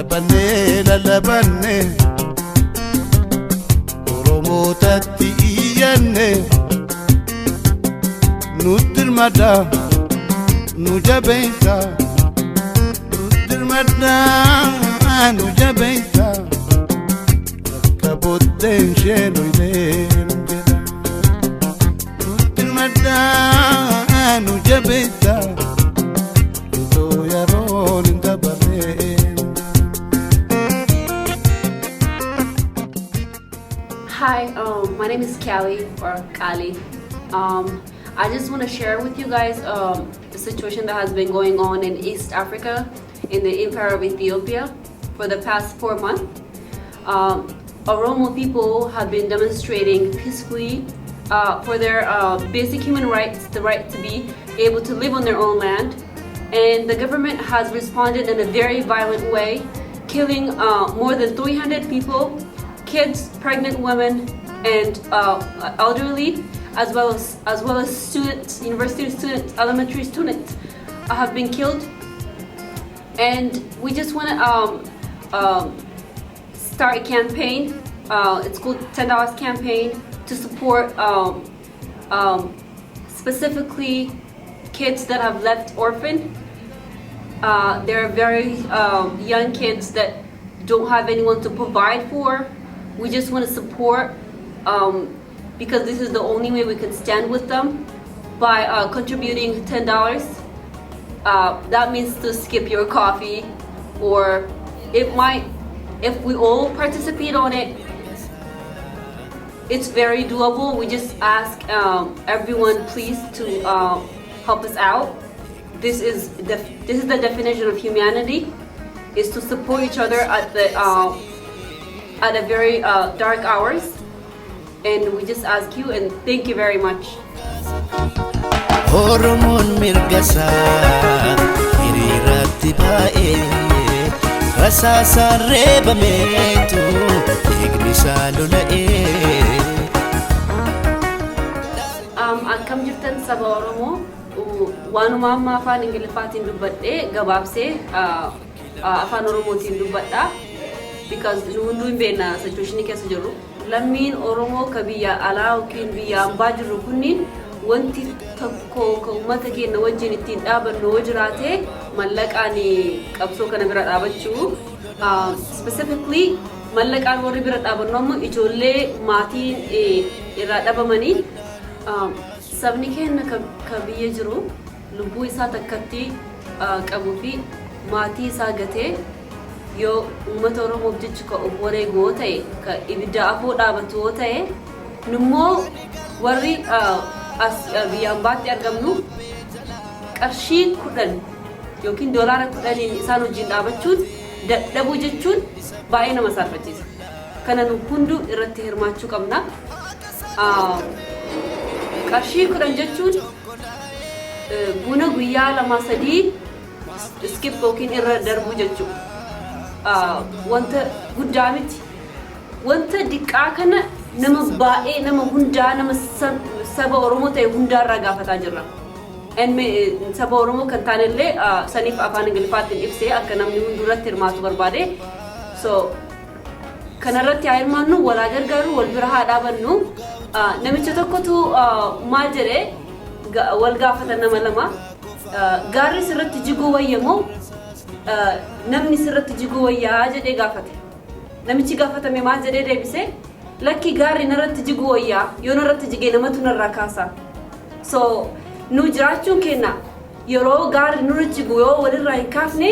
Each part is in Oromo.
Lallabannee lallabannee Oromootatti iyyanne nutti hirmadhaa nu jabeessaa nutti hirmadhaa nu jabeessaa akka booddeen ishee loyleen jedha nutti hirmadhaa nu jabeessaa itoo yeroon hin dabarreen. Hi, my name is Callie or Kali. I just want to share with you guys the situation that has been going on in East Africa, in the Empire of Ethiopia, for the past 4 months. Oromo people have been demonstrating peacefully for their basic human rights, the right to be able to live on their own land. And the government has responded in a very violent way, killing more than 300 people, kids, pregnant women, and elderly, as well as students, university students, elementary students, have been killed. And we just want to start a campaign. It's called $10 campaign to support specifically kids that have left orphan. They're very young kids that don't have anyone to provide for. We just want to support because this is the only way we can stand with them by contributing $10. That means to skip your coffee, or it might, if we all participate on it, it's very doable. We just ask everyone please to help us out. This is the definition of humanity, is to support each other at a very dark hours. And we just ask you and thank you very much. Oromoon mirga isaa hiriiratti baa'ee rasaasaan reebameetu dhiigni isaa lola'ee. Akkam jirtan saba Oromoo? Waanuma amma afaan Ingiliffaatiin dubbadhee gabaabsee afaan Oromootiin dubbadha. Because nu hunduu hin beekna situation keessa jirru. Lammiin Oromoo ka biyya alaa yookiin biyya hambaa jirru kunniin wanti tokko ka uummata keenya wajjin ittiin dhaabannu yoo jiraate mallaqaan qabsoo kana bira dhaabachuu. Specifically mallaqaan warri bira dhaabannu ammoo ijoollee maatiin irraa dhabamanii. Sabni keenya ka biyya jiru lubbuu isaa takkatti qabuu fi maatii isaa gatee yoo uummata Oromoof jecha ka of wareegu yoo ta'e, ka ibidda afoo dhaabatu yoo ta'e, nummoo warri as biyya hambaatti argamnu qarshii 10 yookiin doolaara 10n isaan wajjin dhaabachuun dadhabuu jechuun baay'ee nama saalfachiisa. Kana nu hunduu irratti hirmaachuu qabna. Qarshii 10 jechuun buna guyyaa lama sadii skip yookiin irra darbuu jechuudha. Wanta guddaa miti. Wanta diqqaa kana nama baay'ee, nama hundaa, nama saba Oromoo ta'e hundaarraa gaafataa jirra. Saba Oromoo kan taanellee saniif afaan Ingiliffaatiin ibsee akka namni hundurratti hirmaatu barbaade. So kanarratti haa hirmaannu, walaa gargaaru, wal bira haa dhaabannu. Namicha tokkotu maal jedhee wal gaafata nama lama. Gaarri sirratti jiguu wayya moo namni sirratti jiguu wayyaa jedhee gaafate. Namichi gaafatame maal jedhee deebise? Lakki, gaarri narratti jiguu wayyaa, yoo narratti jigee namatu narraa kaasa. So nu jiraachuun keenya yeroo gaarri nurra jigu yoo walirraa hin kaafne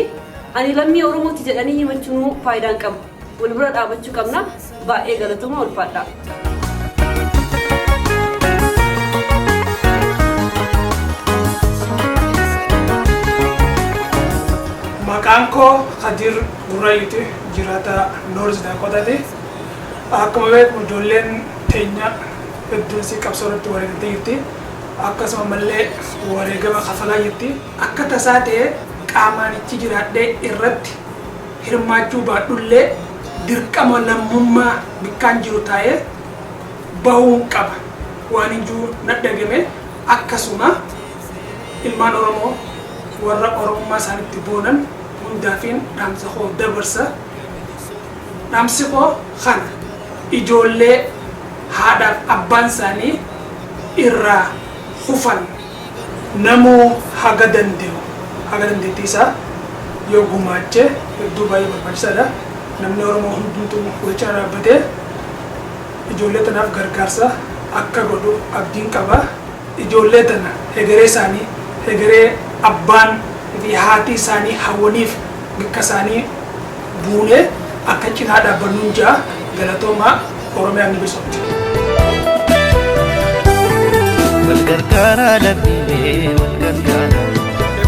ani lammii Oromooti jedhanii himachuun faayidaa hin qabu. Wal bira dhaabachuu qabna. Baay'ee galatuma, ulfaadha. Maqaan koo Kadir Gurraayyuuti, jiraata North Dakotaati. Akkuma beekamu ijoolleen teenya hedduun si qabsoo irratti wareegamtee jirti. Akkasuma mallee wareegama kafalaa jirti. Akka tasaa ta'ee qaamaan ichi jiraadhee irratti hirmaachuu baadhullee dirqama lammummaa bikkaan jiru taa'ee bahuun qaba. Waan hin jiru nadhagame akkasuma ilmaan Oromoo warra Oromummaa isaanitti boonan Hundaafiin dhaamsa koo dabarsa. Dhaamsi koo kana: ijoollee haadhaaf abbaan isaanii irraa hufan namuu haga danda'u, haga dandeettii isaa yoo gumaache hedduu baay'ee barbaachisaadha. Namni Oromoo hundumtuu wal cina dhaabbatee ijoollee tanaaf gargaarsa akka godhu abdiin qaba. Ijoollee tana hegeree isaanii, hegeree abbaan fi haati isaanii hawwaniif bikka isaanii buunee akka cinaa dhaabbannuun ja'a. Galatoomaa. Oromiyaan ni bilisoomti. Wal gargaaraa lammiilee, wal gargaaraa.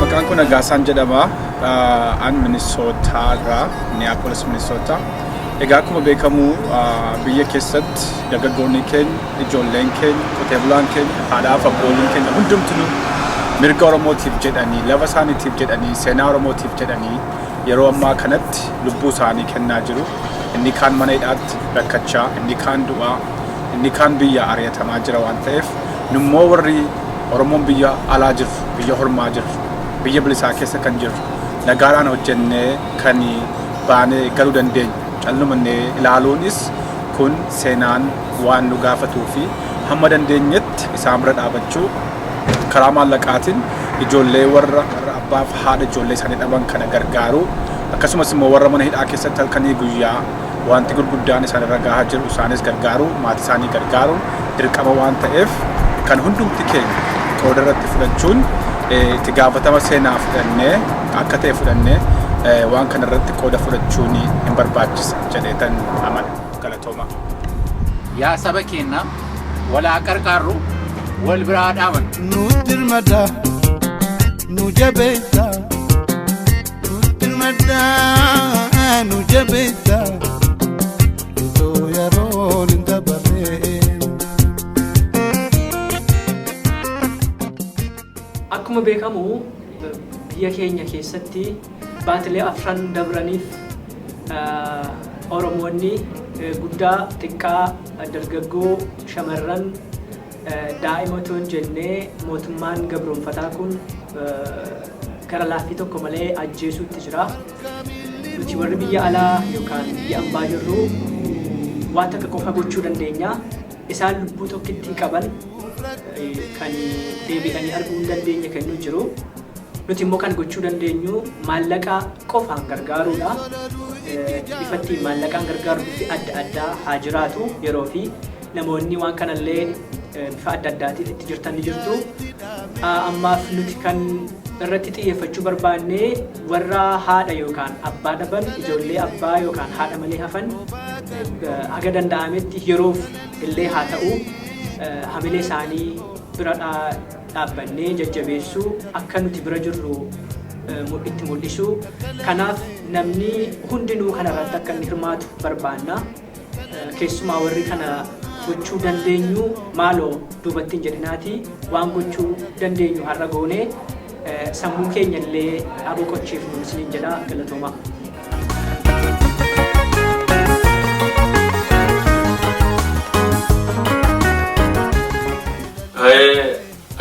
Maqaan kun Nagaasaan jedhama. An Minnesota irraa, Minneapolis, Minnesota. Egaa akkuma beekamu biyya keessatti dargaggoonni keenya, ijoolleen keenya, qotee bulaan keenya, haadhaaf abbooliin keenya hundumtinuu mirga Oromootiif jedhanii, lafa isaaniitiif jedhanii, seenaa Oromootiif jedhanii yeroo ammaa kanatti lubbuu isaanii kennaa jiru. Inni kaan mana hidhaatti rakkachaa, inni kaan du'aa, inni kaan biyya ari'atamaa jira waan ta'eef, nummoo warri Oromoon biyya alaa jirru, biyya hormaa jirru, biyya bilisaa keessa kan jirru, nagaadhaan hojjennee kan baanee galuu dandeenyu callumannee ilaaluunis kun seenaan waan nu gaafatuu fi hamma dandeenyetti isaan bira dhaabachuu, karaa maallaqaatiin ijoollee warra abbaaf haadha ijoollee isaanii dhaban kana gargaaruu, akkasumas immoo warra mana hidhaa keessatti halkanii guyyaa wanti gurguddaan isaan irra gahaa jiru isaanis gargaaruu, maatii isaanii gargaaruun dirqama waan ta'eef, kan hundumti keenya qooda irratti fudhachuun itti gaafatama seenaa fudhannee akka ta'e fudhannee waan kana irratti qooda fudhachuun hin barbaachisa jedheetan amana. Galatooma. Yaa saba keenya, walaa qarqaarru, wal biraa dhaaban. Nu dirmada, nu jabeessa, nu dirmada, nu jabeessa, itoo yeroon hin dabarreen. Akkuma beekamu biyya keenya keessatti baatilee 4 dabraniif Oromoonni guddaa, xiqqaa, dargaggoo, shamarran, daa'ima otoo hin jennee mootummaan gabroonfataa kun gara laaffii tokko malee ajjeesuutti jira. Nuti warri biyya alaa yookaan biyya ambaa jirru waan takka qofa gochuu dandeenya. Isaan lubbuu tokkittii qaban kan deebi'anii arguu hin dandeenye kennuu jiru. Nuti immoo kan gochuu dandeenyu maallaqa qofaan gargaaruudha. Bifa ittiin maallaqaan gargaaru bifi adda addaa haa jiraatu, yeroo fi namoonni waan kanallee bifa adda addaatiin itti jirtan ni jirtu. Ammaaf nuti kan irratti xiyyeeffachuu barbaanne warra haadha yookaan abbaa dhaban, ijoollee abbaa yookaan haadha malee hafan, haga danda'ametti yeroof illee haa ta'u hamilee isaanii bira dhaabbannee jajjabeessuu, akka nuti bira jirru itti mul'isu. Kanaaf namni hundinuu kana irratti akka inni hirmaatu barbaanna. Keessumaa warri kana gochuu dandeenyu maaloo duubatti hin jedhinaati, waan gochuu dandeenyu har'a goone sammuu keenya illee haa boqochiifnu isiniin jedha. Galatoomaa.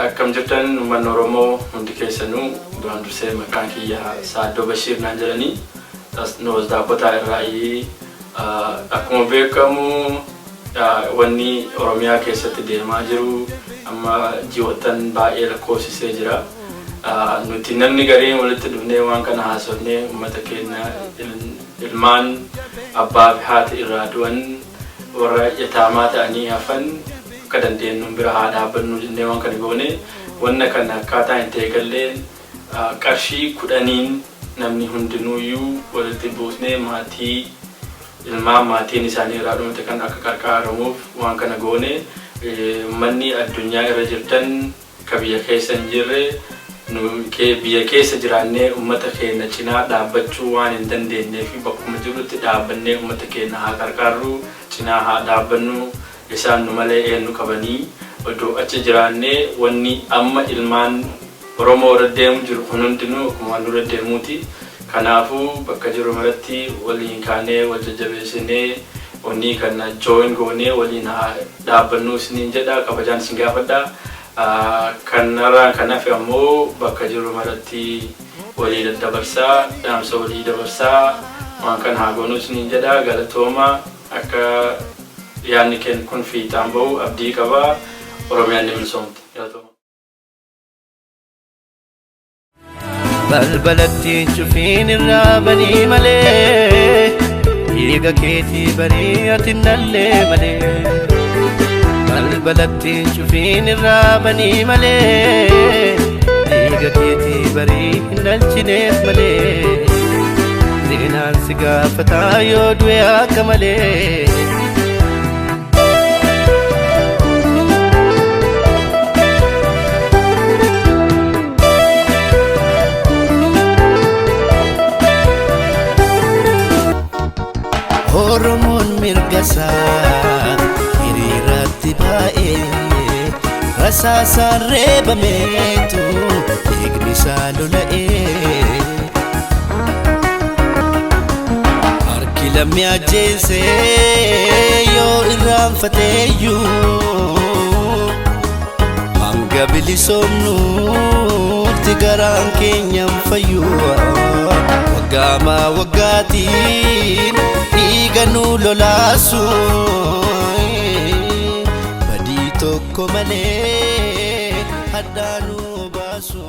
Akkam jirtan uummanni Oromoo hundi keessanuu? Duraan dursee maqaan kiyya Saaddoo Bashiir naan jedhanii, North Dakota irraayi. Akkuma beekamu wanni Oromiyaa keessatti deemaa jiru amma ji'oottan baay'ee lakkoofsisee jira. Nuti namni gariin walitti dhufnee waan kana haasofnee uummata keenya, ilmaan abbaa fi haati irraa du'an, warra yataamaa ta'anii hafan akka dandeenyu bira haa dhaabbannu jennee waan kana goone. Wanna kana akkaataa hin eegalleen qarshii 10n namni hundinuuyyuu walitti buusnee maatii ilmaan maatiin isaanii irraa dhumate kan akka qarqaaramuuf waan kana goone. Uummanni addunyaa irra jirtan, ka biyya keessa hin jirre, nu biyya keessa jiraannee uummata keenya cinaa dhaabbachuu waan hin dandeenyee fi bakkuma jirrutti dhaabbannee uummata keenya haa qarqaarru, cinaa haa dhaabbannu. Isaan nu malee eenyu qabanii? Odoo achi jiraannee wanni amma ilmaan Oromoo irra deemu jiru kun hundinuu akkuma waan nurra deemuuti. Kanaafuu bakka jiru maratti waliin kaanee wal jajjabeessinee wanni kana join goonee waliin haa dhaabbannuu isiniin jedha, kabajaan isin gaafadha. Kanarraan kan hafe ammoo bakka jirru maratti walii daddabarsaa, dhaamsa walii dabarsaa, waan kana haa goonus niin jedha. Galatooma. Akka yaadni keenya kun fiixaan bahu abdii qaba. Oromiyaan ni bilisoomti. Galatooma. Balbalatti cufiin irraa banii malee, dhiiga keetii barii ati nallee malee. Balbalatti cufiin irraa banii malee, dhiiga keetii barii hin dhalchineef malee. Seenaan si gaafataa yoo du'e akka malee. Oromoon mirga isaa hiriiratti baa'ee, rasaasaan reebameetu dhiigni isaa lola'ee. Harki lammi ajjeesee yoo irraanfateeyyuu, hanga bilisoomnutti garaan keenya hin fayyu. Waggaamaa waggaatiin dhiiga nu lolaasu, badii tokko malee haddaa nu baasu.